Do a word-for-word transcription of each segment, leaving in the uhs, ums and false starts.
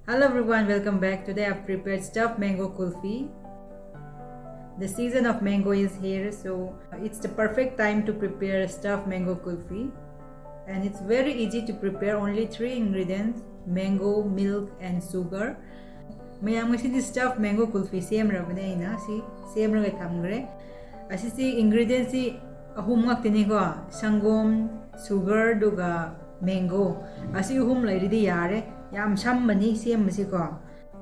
Hello everyone, welcome back. Today I've prepared stuffed mango kulfi. The season of mango is here, so it's the perfect time to prepare stuffed mango kulfi. And it's very easy to prepare, only three ingredients: mango, milk, and sugar. ꯃꯌꯥꯝ, ꯉꯁꯤꯗꯤ stuffed mango kulfi ꯁꯦꯝꯂꯕꯅꯦ ꯑꯩꯅ꯫ ꯁꯤ ꯁꯦꯝꯂꯒ ꯊꯝꯈ꯭ꯔꯦ꯫ ꯑꯁꯤꯁꯤ ingredientsꯁꯤ ꯑꯍꯨꯝ ꯉꯥꯛꯇꯅꯤꯀꯣ: ꯁꯪꯒꯣꯝ, sugar, ꯑꯗꯨꯒ mango꯫ ꯑꯁꯤ ꯑꯍꯨꯝ ꯂꯩꯔꯗꯤ ꯌꯥꯔꯦ꯫ ꯌꯥꯝ ꯁꯝꯕꯅꯤ ꯁꯦꯝꯕꯁꯤꯀꯣ꯫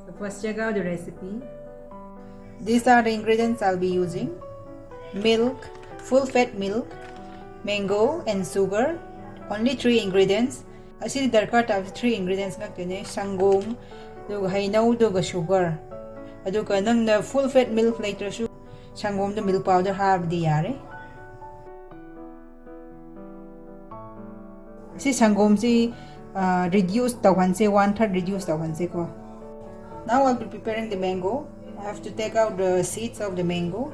So first, check out the recipe. These are the ingredients I'll be using: milk, full fat milk, mango, and sugar. Only three ingredients. ꯑꯁꯤꯗꯤ ꯗꯔꯀꯥꯔ ꯇꯥꯕꯁꯤ three ingredients ꯉꯥꯛꯇꯅꯦ: ꯁꯪꯒꯣꯝ, ꯑꯗꯨꯒ ꯍꯩꯅꯧ, ꯑꯗꯨꯒ sugar꯫ ꯑꯗꯨꯒ ꯅꯪꯅ full fat milk ꯂꯩꯇ꯭ꯔꯁꯨ ꯁꯪꯒꯣꯝꯗ milk powder ꯍꯥꯞꯄꯗꯤ ꯌꯥꯔꯦ꯫ ꯁꯤ ꯁꯪꯒꯣꯝꯁꯤ reduce ꯇꯧꯍꯟꯁꯦ, one third reduce ꯇꯧꯍꯟꯁꯦꯀꯣ꯫ Now I'll be preparing the mango. I have to take out the seeds of the mango.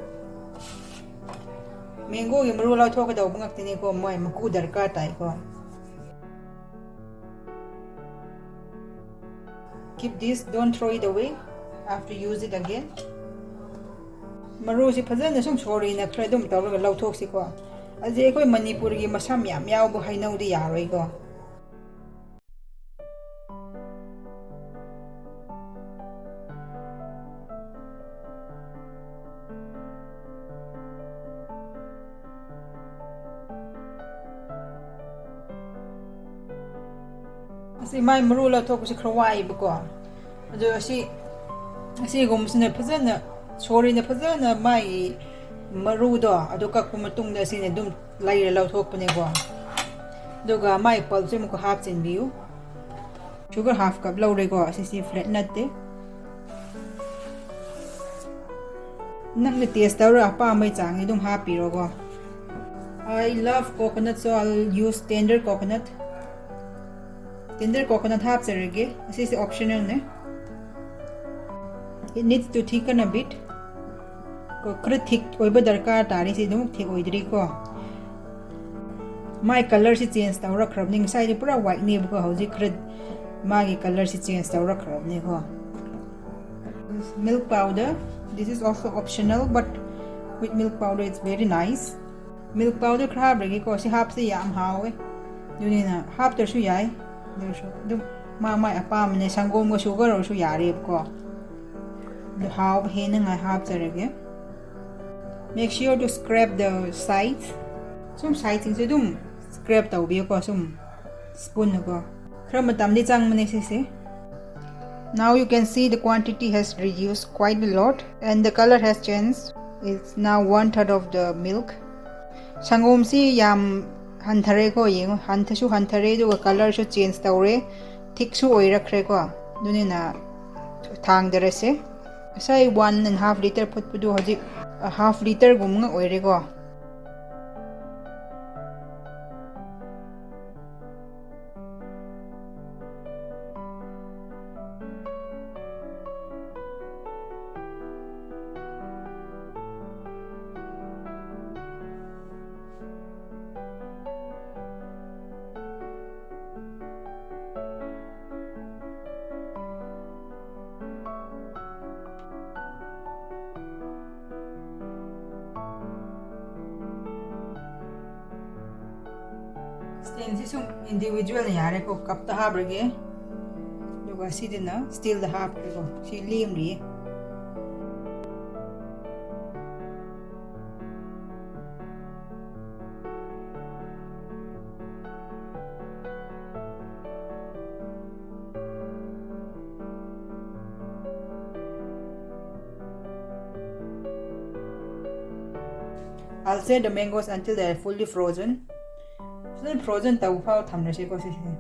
Mangoꯒꯤ ꯃꯔꯨ ꯂꯧꯊꯣꯛꯀꯗꯧꯕ ꯉꯥꯛꯇꯅꯤꯀꯣ, ꯃꯣꯏ ꯃꯀꯨ ꯗꯔꯀꯥꯔ ꯇꯥꯏꯀꯣ꯫ Keep this, don't throw it away. I have to use it again. ꯃꯔꯨꯁꯤ ꯐꯖꯅ ꯁꯨꯝ ꯁꯣꯔꯤꯅ ꯈꯔ ꯑꯗꯨꯝ ꯇꯧꯔꯒ ꯂꯧꯊꯣꯛꯁꯤꯀꯣ꯫ ꯑꯁꯤ ꯑꯩꯈꯣꯏ ꯃꯅꯤꯄꯨꯔꯒꯤ ꯃꯁꯝ ꯌꯥꯝ ꯌꯥꯎꯕ ꯍꯩꯅꯧꯗꯤ ꯌꯥꯔꯣꯏꯀꯣ꯫ ꯑꯁꯤ ꯃꯥꯏ ꯃꯔꯨ ꯂꯧꯊꯣꯛꯄꯁꯤ ꯈꯔ ꯋꯥꯏꯕꯀꯣ꯫ ꯑꯗꯣ ꯑꯁꯤ, ꯑꯁꯤꯒꯨꯝꯕꯁꯤꯅ ꯐꯖꯅ, ꯁꯣꯔꯤꯅ ꯐꯖꯅ ꯃꯥꯒꯤ ꯃꯔꯨꯗꯣ ꯑꯗꯨ ꯀꯛꯄ ꯃꯇꯨꯡꯗ ꯑꯁꯤꯅ ꯑꯗꯨꯝ ꯂꯩꯔ ꯂꯧꯊꯣꯛꯄꯅꯦꯀꯣ꯫ ꯑꯗꯨꯒ ꯃꯥꯏ pulpꯁꯦ ꯑꯃꯨꯛꯀ ꯍꯥꯞꯆꯤꯟꯕꯤꯌꯨ꯫ Sugar half cup ꯂꯧꯔꯦꯀꯣ꯫ ꯑꯁꯤꯁꯤ flat ꯅꯠꯇꯦ꯫ ꯅꯪꯅ taste ꯇꯧꯔ ꯑꯄꯥꯝꯕꯩ ꯆꯥꯡꯗꯤ ꯑꯗꯨꯝ ꯍꯥꯞꯄꯤꯔꯣꯀꯣ꯫ I love coconut, so I'll use tender coconut. Tender coconut ꯍꯥꯞꯆꯔꯒꯦ꯫ ꯑꯁꯤꯁꯦ optionalꯅꯦ꯫ It needs to thicken a bit. ꯀꯣ, ꯈꯔ thick ꯑꯣꯏꯕ ꯗꯔꯀꯥꯔ ꯇꯥꯔꯦ꯫ ꯁꯤ ꯑꯗꯨꯝ thick ꯑꯣꯏꯗ꯭ꯔꯤꯀꯣ꯫ ꯃꯥꯏ colourꯁꯤ change ꯇꯧꯔꯛꯈ꯭ꯔꯕꯅꯤ꯫ ꯉꯁꯥꯏꯗꯤ ꯄꯨꯔꯥ whiteꯅꯦꯕꯀꯣ, ꯍꯧꯖꯤꯛ ꯈꯔ ꯃꯥꯒꯤ colourꯁꯤ change ꯇꯧꯔꯛꯈ꯭ꯔꯕꯅꯦꯀꯣ. Milk powder, this is also optional, but with milk powder it's very nice. Milk powder ꯈꯔ ꯍꯥꯞꯂꯒꯦꯀꯣ. ꯁꯤ ꯍꯥꯞꯁꯦ ꯌꯥꯝ ꯍꯥꯎꯋꯦ, ꯑꯗꯨꯅꯤꯅ ꯍꯥꯞꯇ꯭ꯔꯁꯨ ꯌꯥꯏ. ꯑꯗꯨꯁꯨ ꯑꯗꯨꯝ ꯃꯥ ꯃꯥꯏ ꯑꯄꯥꯝꯕꯅꯦ. ꯁꯪꯒꯣꯝꯒ sugar ꯑꯣꯏꯔꯁꯨ ꯌꯥꯔꯦꯕꯀꯣ. ꯑꯗꯨ ꯍꯥꯎꯕ ꯍꯦꯟꯅꯉꯥꯏ ꯍꯥꯞꯆꯔꯒꯦ. Make sure to scrape the sides. ꯁꯨꯝ sideꯁꯤꯡꯁꯦ ꯑꯗꯨꯝ scrape ꯇꯧꯕꯤꯌꯨꯀꯣ, ꯁꯨꯝ spoonꯅꯀꯣ. ꯈꯔ ꯃꯇꯝꯗꯤ ꯆꯪꯕꯅꯦ ꯁꯤꯁꯦ. Now you can see the quantity has reduced quite a lot and the colour has changed. It's now one third of the milk. ꯁꯪꯒꯣꯝꯁꯤ ꯌꯥꯝ ꯍꯟꯊꯔꯦꯀꯣ. ꯌꯦꯡꯉꯣ, ꯍꯟꯊꯁꯨ ꯍꯟꯊꯔꯦ, ꯑꯗꯨꯒ colourꯁꯨ change ꯇꯧꯔꯦ, thickꯁꯨ ꯑꯣꯏꯔꯛꯈ꯭ꯔꯦꯀꯣ. ꯑꯗꯨꯅꯤꯅ ꯊꯥꯡꯗꯔꯁꯦ. ꯉꯁꯥꯏ one and half litre ꯐꯨꯠꯄꯗꯨ ꯍꯧꯖꯤꯛ half litreꯒꯨꯝꯕ ꯑꯣꯏꯔꯦꯀꯣ. Stainꯁꯤ ꯁꯨꯝ individualꯅ ꯌꯥꯔꯦꯀꯣ. Cupꯇ ꯍꯥꯞꯂꯒꯦ, ꯑꯗꯨꯒ ꯁꯤꯗꯅ steelꯗ ꯍꯥꯞꯈ꯭ꯔꯦꯀꯣ. ꯁꯤ ꯂꯦꯝꯔꯤꯌꯦ. I'll set the mangoes until they are fully frozen. Fully frozen ꯇꯧꯕ ꯐꯥꯎ ꯊꯝꯂꯁꯦꯀꯣ ꯁꯤꯁꯦ.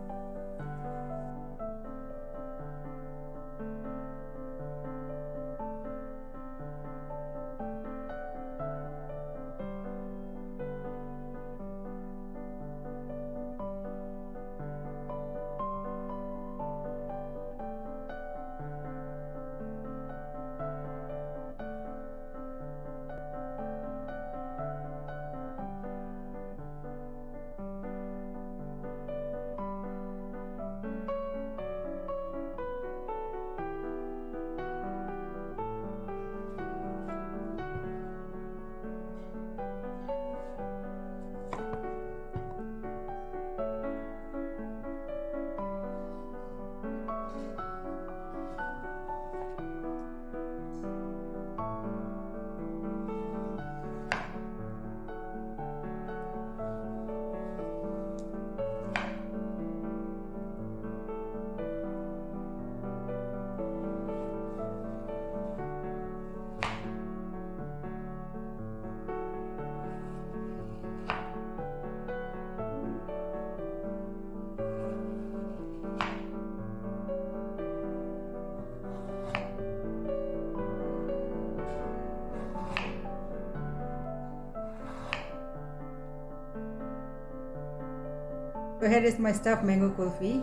So here is my stuffed mango kulfi.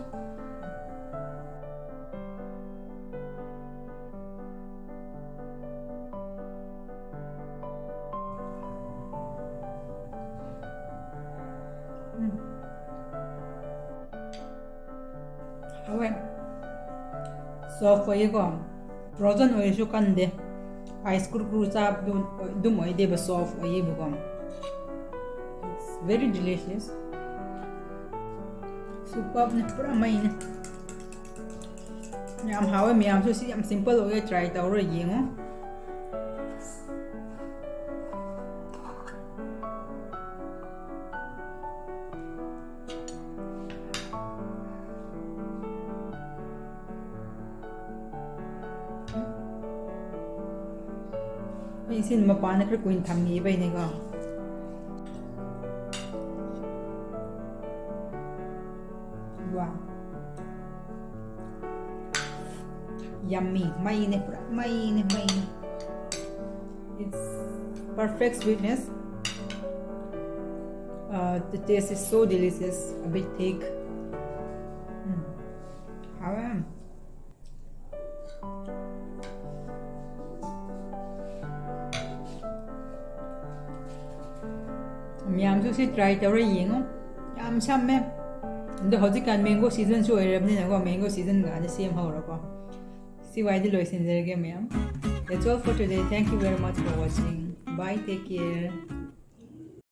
ꯎꯝ. ꯍꯥꯎꯋꯦ꯫ Soft ꯑꯣꯏꯌꯦꯀꯣ꯫ Frozen ꯑꯣꯏꯔꯁꯨ ꯀꯟꯗꯦ꯫ Ice ꯀ꯭ꯔꯨ ꯀ꯭ꯔꯨ ꯆꯥꯕꯗꯨ ꯑꯗꯨꯝ ꯑꯣꯏꯗꯦꯕ, soft ꯑꯣꯏꯌꯦꯕꯀꯣ꯫ It's very delicious. Superb ꯅꯦ, ꯄꯨꯔꯥ ꯃꯩꯅꯦ꯫ ꯌꯥꯝ ꯍꯥꯎꯋꯦ ꯃꯌꯥꯝꯁꯨ꯫ ꯁꯤ ꯌꯥꯝ simple ꯑꯣꯏꯌꯦ, try ꯇꯧꯔ ꯌꯦꯡꯉꯣ꯫ ꯑꯩ ꯁꯤ ꯃꯄꯥꯟꯗ ꯈꯔ ꯀꯨꯏꯅ ꯊꯝꯈꯤꯕꯩꯅꯦꯀꯣ꯫ Wow. Yummy. ꯃꯩꯅꯦ, ꯄꯨꯔꯥ ꯃꯩꯅꯦ, ꯃꯩꯅꯦ꯫ It's perfect sweetness. Uh, the taste is so delicious, a bit thick. Mm. ꯍꯥꯎꯋꯦ꯫ ꯃꯌꯥꯝꯁꯨ ꯁꯤ try ꯇꯧꯔ ꯌꯦꯡꯉꯣ꯫ ꯌꯥꯝ ꯁꯝꯃꯦ꯫ ꯑꯗꯣ ꯍꯧꯖꯤꯛꯀꯥꯟ mango seasonꯁꯨ ꯑꯣꯏꯔꯕꯅꯤꯅꯀꯣ, mango season ꯀꯥꯟꯗ ꯁꯦꯝꯍꯧꯔꯣꯀꯣ꯫ ꯁꯤ ꯋꯥꯏꯗ ꯂꯣꯏꯁꯤꯟꯖꯔꯒꯦ ꯃꯌꯥꯝ꯫ That's all for today. Thank you very much for watching. Bye, take care.